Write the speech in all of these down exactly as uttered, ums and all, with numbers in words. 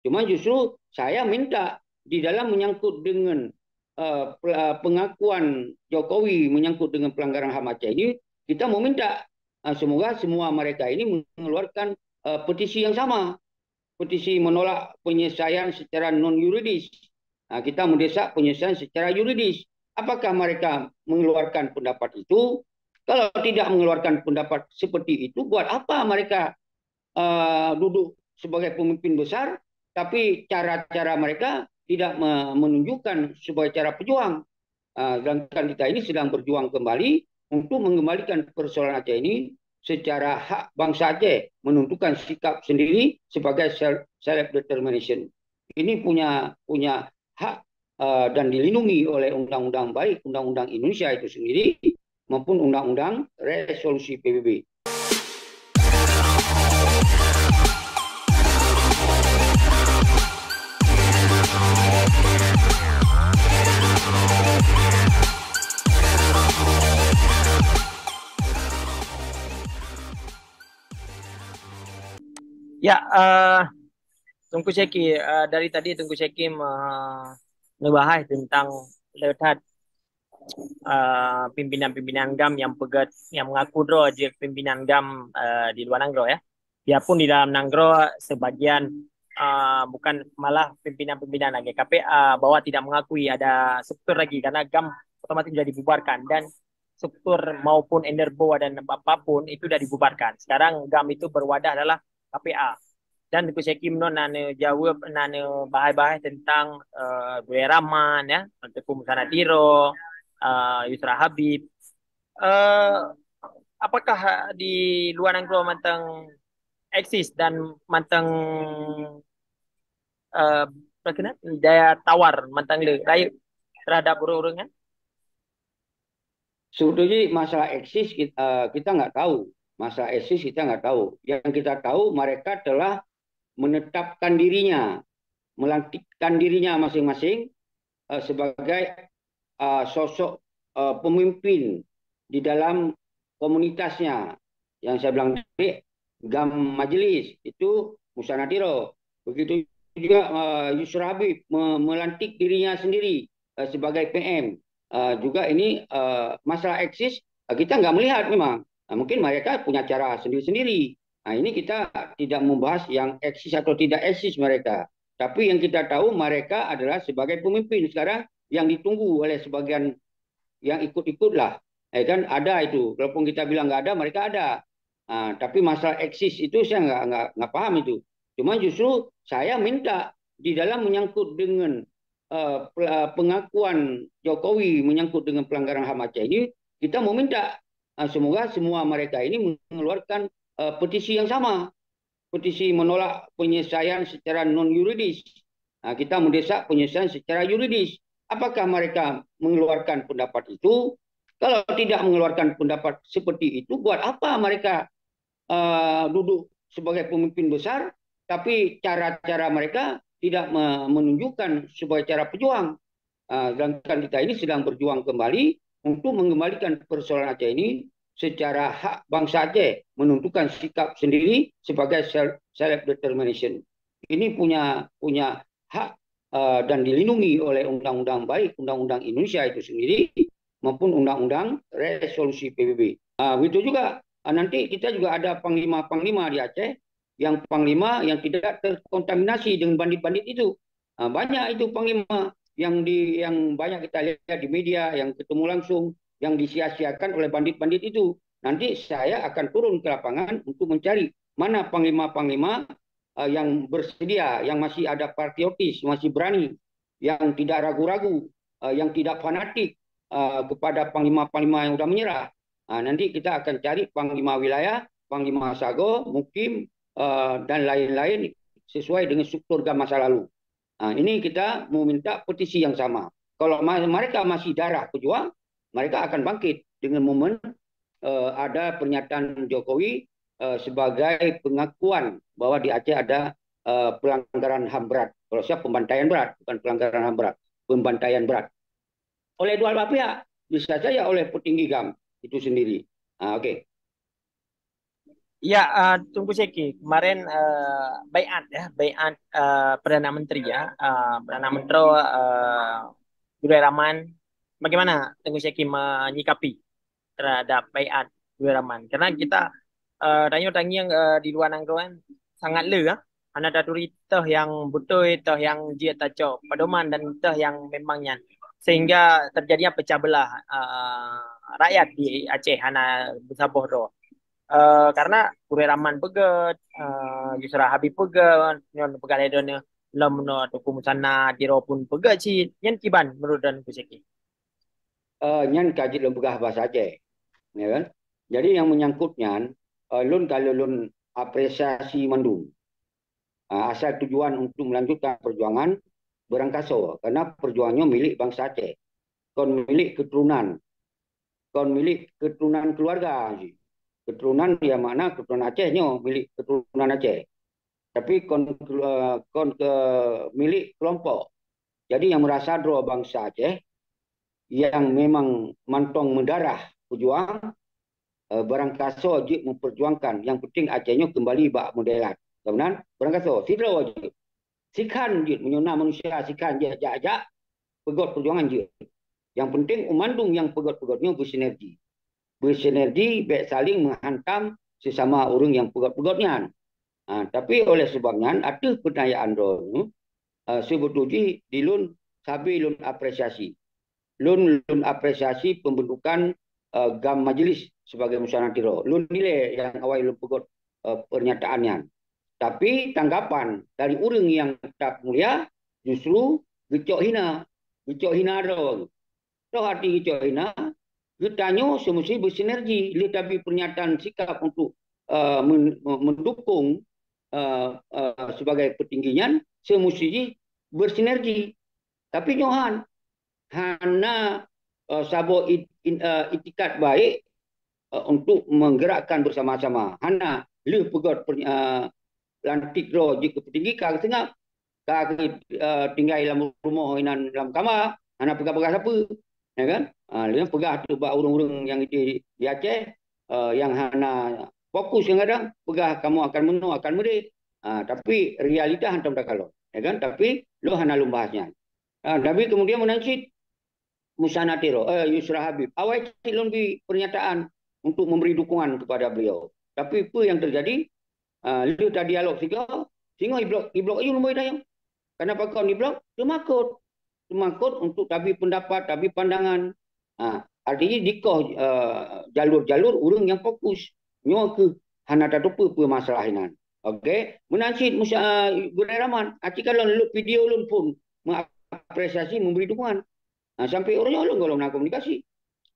Cuma justru saya minta di dalam menyangkut dengan uh, pengakuan Jokowi menyangkut dengan pelanggaran HAM Aceh ini, kita meminta uh, semoga semua mereka ini mengeluarkan uh, petisi yang sama, petisi menolak penyelesaian secara non yuridis. Nah, kita mendesak penyelesaian secara yuridis. Apakah mereka mengeluarkan pendapat itu? Kalau tidak mengeluarkan pendapat seperti itu, buat apa mereka uh, duduk sebagai pemimpin besar, tapi cara-cara mereka tidak menunjukkan sebagai cara pejuang. Uh, sedangkan kita ini sedang berjuang kembali untuk mengembalikan persoalan Aceh ini secara hak bangsa Aceh menentukan sikap sendiri sebagai self determination. Ini punya punya hak uh, dan dilindungi oleh undang-undang, baik undang-undang Indonesia itu sendiri maupun undang-undang resolusi PBB. Ya, uh, Teungku Syeki, uh, dari tadi Teungku Syeki uh, ngebahas tentang leutat uh, pimpinan-pimpinan GAM yang peugét, yang mengaku droe jeuet pimpinan GAM uh, di luar nanggroe, ya. Biarpun di dalam nanggroe sebagian uh, bukan, malah pimpinan-pimpinan lagi KPA bahwa tidak mengakui ada struktur lagi karena GAM otomatis sudah dibubarkan dan struktur maupun ENDERBO dan apapun itu sudah dibubarkan. Sekarang GAM itu berwadah adalah KPA. Dan Teungku Syeki meunan na neujaweueb, na neubahai-bahai tentang uh, Gulai Rahman, ya, Teungku Musa Natiro, uh, Yusra Habib. Uh, apakah di luar nanggroe mantong eksis dan mantong uh, daya tawar mantong le rayeuk terhadap ureuëng-ureuëng kan? Sebetulnya masalah eksis kita, kita nggak tahu. Masalah eksis kita nggak tahu. Yang kita tahu mereka telah menetapkan dirinya, melantikkan dirinya masing-masing uh, sebagai uh, sosok uh, pemimpin di dalam komunitasnya. Yang saya bilang tadi, GAM Majelis itu Musa Natiro. Begitu juga uh, Yusra Habib melantik dirinya sendiri uh, sebagai PM. Uh, juga ini uh, masalah eksis uh, kita nggak melihat memang. Uh, mungkin mereka punya cara sendiri-sendiri. Nah, ini kita tidak membahas yang eksis atau tidak eksis mereka. Tapi yang kita tahu mereka adalah sebagai pemimpin sekarang yang ditunggu oleh sebagian yang ikut-ikut lah. Ya kan, ada itu. Walaupun kita bilang nggak ada, mereka ada. Uh, tapi masalah eksis itu saya nggak, nggak, nggak paham itu. Cuma justru saya minta di dalam menyangkut dengan uh, pengakuan Jokowi menyangkut dengan pelanggaran HAM Aceh ini, kita meminta uh, semoga semua mereka ini mengeluarkan uh, petisi yang sama, petisi menolak penyelesaian secara non yuridis. Uh, kita mendesak penyelesaian secara yuridis. Apakah mereka mengeluarkan pendapat itu? Kalau tidak mengeluarkan pendapat seperti itu, buat apa mereka uh, duduk sebagai pemimpin besar, tapi cara-cara mereka tidak menunjukkan sebagai cara pejuang. Uh, sedangkan kita ini sedang berjuang kembali untuk mengembalikan persoalan Aceh ini secara hak bangsa Aceh menentukan sikap sendiri sebagai self determination. Ini punya punya hak uh, dan dilindungi oleh undang-undang, baik undang-undang Indonesia itu sendiri maupun undang-undang resolusi PBB. Uh, begitu juga uh, nanti kita juga ada panglima-panglima di Aceh yang panglima yang tidak terkontaminasi dengan bandit-bandit itu. Uh, banyak itu panglima yang di yang banyak kita lihat di media, yang ketemu langsung, yang disia-siakan oleh bandit-bandit itu. Nanti saya akan turun ke lapangan untuk mencari mana panglima-panglima uh, yang bersedia, yang masih ada patriotis, masih berani, yang tidak ragu-ragu, uh, yang tidak fanatik uh, kepada panglima-panglima yang sudah menyerah. Uh, nanti kita akan cari panglima wilayah, panglima sago, mukim, uh, dan lain-lain sesuai dengan struktur GAM masa lalu. Uh, ini kita meminta petisi yang sama. Kalau mereka masih darah pejuang, mereka akan bangkit dengan momen uh, ada pernyataan Jokowi uh, sebagai pengakuan bahwa di Aceh ada uh, pelanggaran HAM berat. Kalau siap pembantaian berat, bukan pelanggaran HAM berat, pembantaian berat. Oleh dua belah pihak, bisa saja oleh petinggi GAM itu sendiri. Ah, oke. Okay. Ya, uh, Teungku Syeki, kemarin uh, baiat ya, baiat uh, Perdana Menteri ya, uh, Perdana Menteri uh, Gurui Rahman. Bagaimana Teungku Syeki menyikapi terhadap baiat Gurui Rahman? Karena kita uh, tanyoe tangieng uh, di luar nanggroe kan sangat le ya. Hana taturi teuh nyang beutôi, teuh nyang jeuet tacok pedoman dan teuh nyang memang nyan. Sehingga terjadinya pecah belah uh, rakyat di Aceh hana beusaboh droe. Uh, karena Gurui Rahman peugét, uh, Yusra Habib peugét, nyoe peugah lé droeneuh lom noe Teungku Musanna Tiro pun peugét cit. Nyan kiban menurut droeneuh Teungku Syeki? Uh, nyan ka jeuet lôn peugah bahasa Aceh. Ya kan? Jadi yang menyangkut nyan, uh, lôn kalau lôn apresiasi mandum. Uh, asal tujuan untuk melanjutkan perjuangan beurangkasoe, karena perjuangan nyoe milik bangsa Aceh. Kon milik keturunan. Kon milik keturunan keluarga. Keturunan ya makna keturunan Aceh nyoe milik keturunan Aceh. Tapi kon uh, kon ke milik kelompok. Jadi yang merasa droe bangsa Aceh yang memang mantong meudarah pejuang, uh, beurangkasoe jeuet memperjuangkan. Yang penting Aceh nyoe kembali bak modelan. Kemudian beurangkasoe sidroe jeuet. Sikhan jeuet meunyoe na manusia sikhan jeuet jak-jak peugét perjuangan jeuet. Yang penting umandum yang peugét-peugét nyoe bersinergi. Bersinergi bèk saling menghantam sesama ureuëng yang peugét-peugét nyan. Ha, tapi oleh sebab nyan ateueh peunayaan droeneuh uh, seubeutôi jih di lôn sabe lôn apresiasi. Lôn lôn apresiasi pembentukan uh, GAM Majelis sebagai Musanna Tiro. Lôn nilai yang awai lôn peugét uh, pernyataan nyan. Tapi tanggapan dari ureuëng yang tak mulia justru geucok hina, geucok hina droe. Toh hati geucok hina, geutanyoe semesti bersinergi, lé tabi pernyataan sikap untuk uh, men, mendukung uh, uh, sebagai petinggi nyan, semesti jih bersinergi. Tapi nyohan hana uh, saboh it, in, uh, itikat baik uh, untuk menggerakkan bersama-sama. Hana leuh peugét uh, lantik droe jeuet keu petinggi ka seungab, ka uh, tinggai lam rumoh inan lam kama, hana peugah-peugah sapeue, ya kan? Uh, lheueh peugah tu bak ureuëng-ureuëng yang di, di Aceh uh, yang hana fokus yang kadang peugah kamu akan meunoe akan meudeh. Uh, tapi realita hantom takalon, ya kan? Tapi lo hana lom bahas nyan. Uh, tapi kemudian menansit Musanna Tiro, eh, Yusra Habib. Awai cit lôn bi pernyataan untuk memberi dukungan kepada beliau. Tapi apa yang terjadi? Uh, lheueh ta dialog sigoe, singoh iblok iblok aju lumboi dayong. Kenapa kau diblok? Teumakot. Teumakot untuk tabi pendapat, tabi pandangan. Ha, artinya dikoh uh, jalur-jalur ureuëng yang fokus. Nyoe keuh hana tatupeue peue masalah inan. Okey, meunan cit Musa uh, Gurui Rahman, aci kalon lôn video lôn pun mengapresiasi memberi dukungan. Nah, sampai ureuëng nyoe lôn golom na komunikasi.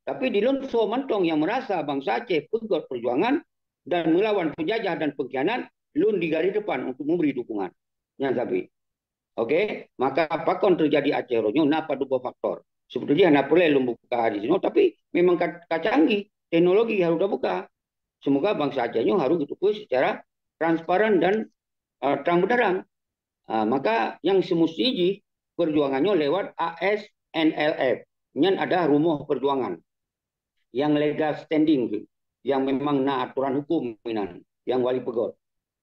Tapi di lôn soe mantong yang merasa bangsa Aceh peugét perjuangan dan melawan penjajah dan pengkhianat, lôn di garis depan untuk memberi dukungan. Nyan sabe. Okey, maka pakon terjadi Aceh uroe nyoe na padub faktor. Sebetulnya na peureulée lôn buka di sinoe, tapi memang ka, ka canggih teknologi harus tabuka. Semoga bangsa Aceh nyoe harus ditukus secara transparan dan uh, terang benderang. Uh, maka yang semesti jih perjuangan nyoe lewat A S N L F. Nyan ada rumoh perjuangan yang legal standing tu, yang memang na aturan hukum inan, yang wali peugét.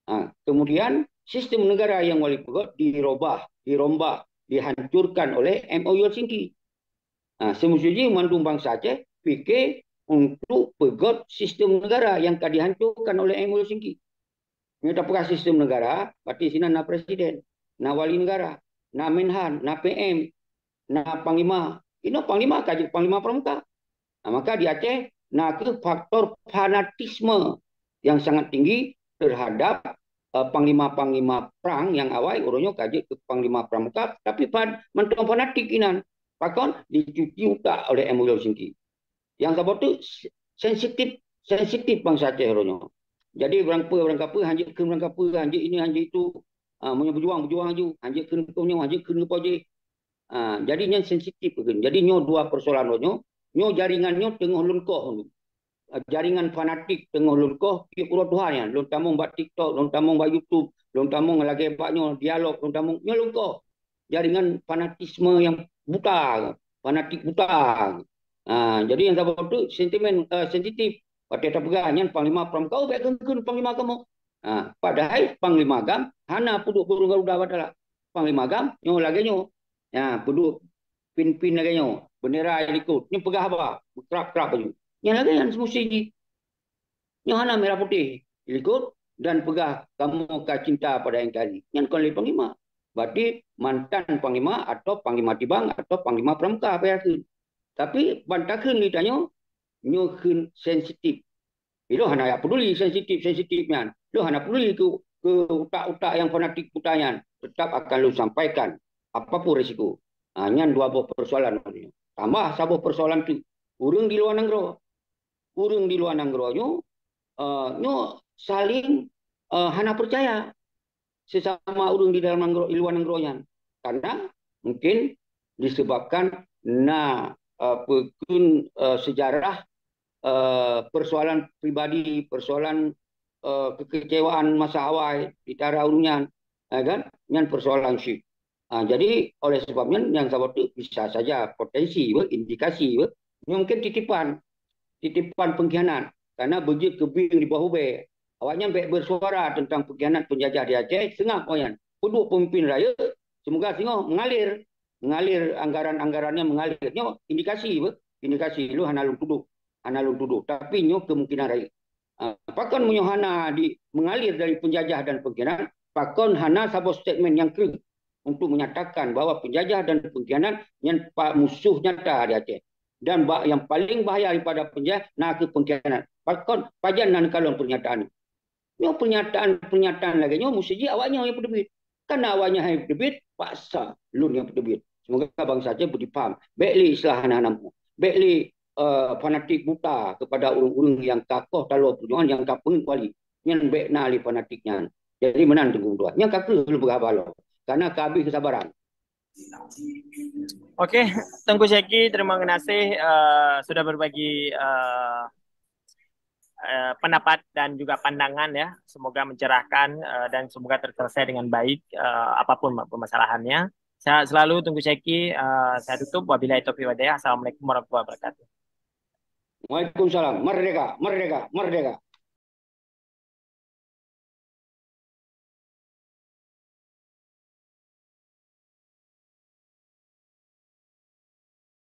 Ha, kemudian sistem negara yang wali peugét dirubah, dirombak, dihancurkan oleh M O U Helsinki. Ha, semestinya mandum bangsa Aceh fikir untuk peugét sistem negara yang ka dihancurkan oleh M O U Helsinki. Nyoe tapeugah sistem negara, berarti sinan na presiden, na wali negara, na menhan, na P M, na panglima. Inoe panglima ka jeuet panglima pramuka. Nah, maka di Aceh na keuh faktor fanatisme yang sangat tinggi terhadap uh, panglima-panglima perang yang awai uroe nyoe ka jeuet keu panglima pramuka, tapi fan, mantong fanatik inan. Pakon dicuci utak oleh M O U Helsinki. Yang saboh tu sensitif, sensitif bangsa Aceh uroe nyoe. Jadi barang peue, barang kapeue, hanjeuet kheun barang kapeue, hanjeuet ini, hanjeuet itu. Uh, meunyoe berjuang, berjuang aju, hanjeuet kheun keu nyoe, hanjeuet kheun keu pojéh. Uh, jadi nyan sensitif kheun. Jadi nyoe dua persoalan uroe nyoe. Nyoe jaringan nyoe teungoh lôn koh. Uh, jaringan fanatik teungoh lôn koh, tiep uroe tuha nyan. Lôn tamong bak TikTok, lôn tamong bak YouTube, lôn tamong lagée bak nyoe dialog, lôn tamong nyoe lôn koh. Jaringan fanatisme yang buta, fanatik buta. Uh, jadi yang saboh tu sentimen uh, sensitif. Watèe tapeugah nyan panglima Pramuka, oh, bèk kheun-kheun panglima kamoe. Ha, padahai panglima GAM hana peuduek burung garuda bak tala. Panglima GAM nyoe lagèe nyoe. Ya, peuduek pin-pin lagèe nyoe, bendera likot. Nyoe peugah haba, krab-krab baju. Nyan lagèe nyan seumusti jih. Nyoe hana merah putih likot dan peugah kamoe ka cinta pada N K R I. Nyan kon lé panglima. Berarti mantan panglima atau panglima tibang atau panglima Pramuka payah kheun. Tapi ban takheun lé tanyoe, nyoe kheun sensitif. Ilôn hana jak peduli sensitif-sensitif nyan. Lôn hana peduli keu, keu utak-utak nyang fanatik buta nyan. Tetap akan lôn sampaikan, apapun risiko. Ha, nyan dua boh persoalan. Tambah saboh persoalan tu, ureueng di luwa nanggroe. Ureueng di luwa nanggroe nyoe, eh, nyoe saling, eh, hana percaya sesama ureueng di dalam nanggroe, di luwa nanggroe nyan. Karena mungkin disebabkan na, eh, peukheun, eh, sejarah, eh, persoalan pribadi, persoalan, eh, kekecewaan masa awai di antara ureueng nyan, ya kan? Nyan persoalan syik. Ha, jadi oleh sebab nyan, nyang saboh teuk bisa saja potensi, beh, indikasi, beh. Nyoe mungkin titipan, titipan pengkhianat. Karena beujeuet keu bieng di bawah ubé. Awaknyan bèk bersuara tentang pengkhianat penjajah di Aceh, seungap awaknyan. Peuduek pemimpin rayeuk, semoga singoh mengalir. Mengalir, anggaran-anggarannya mengalir. Nyoe indikasi, beh. Indikasi, lôn hana lôn tuduh. Hana lôn tuduh. Tapi nyoe kemungkinan rayeuk. Ah, pakon meunyoe hana di, mengalir dari penjajah dan pengkhianat, pakon hana saboh statement nyang kreueh untuk menyatakan bahwa penjajah dan pengkhianat nyan pa-, musuh nyata di Aceh. Dan ba-, nyang paling bahaya daripada penjajah na kheueh pengkhianat. Pakon, pajan na neukalon pernyataan nyoe? Pernyataan-pernyataan lagèe nyoe musti jih awaknyoe nyang peuteubiet. Karena awaknyoe hai peuteubiet, paksa lôn nyang peuteubiet. Semoga bansa Aceh beudipaham. Bèk lé istilah hana-hana mu. Bèk lé, eh, fanatik buta kepada ureueng-ureueng nyang ka koh taloe peujuangan, nyang ka peungeuet kuali. Nyan bèk na lé fanatik nyan. Jadi meunan Teungku Dua. Nyan ka kreueh lôn peugah haba lom. Karena ka habéh kesabaran. Oke, Teungku Syeki, terima kasih, eh, sudah berbagi, eh, eh, pendapat dan juga pandangan ya. Semoga mencerahkan, eh, dan semoga terselesai dengan baik, eh, apapun permasalahannya. Sehat selalu Teungku Syeki, eh, saya tutup. Wabillahi taufiq wal hidayah. Assalamualaikum warahmatullahi wabarakatuh. Waalaikumsalam. Merdeka, merdeka, merdeka.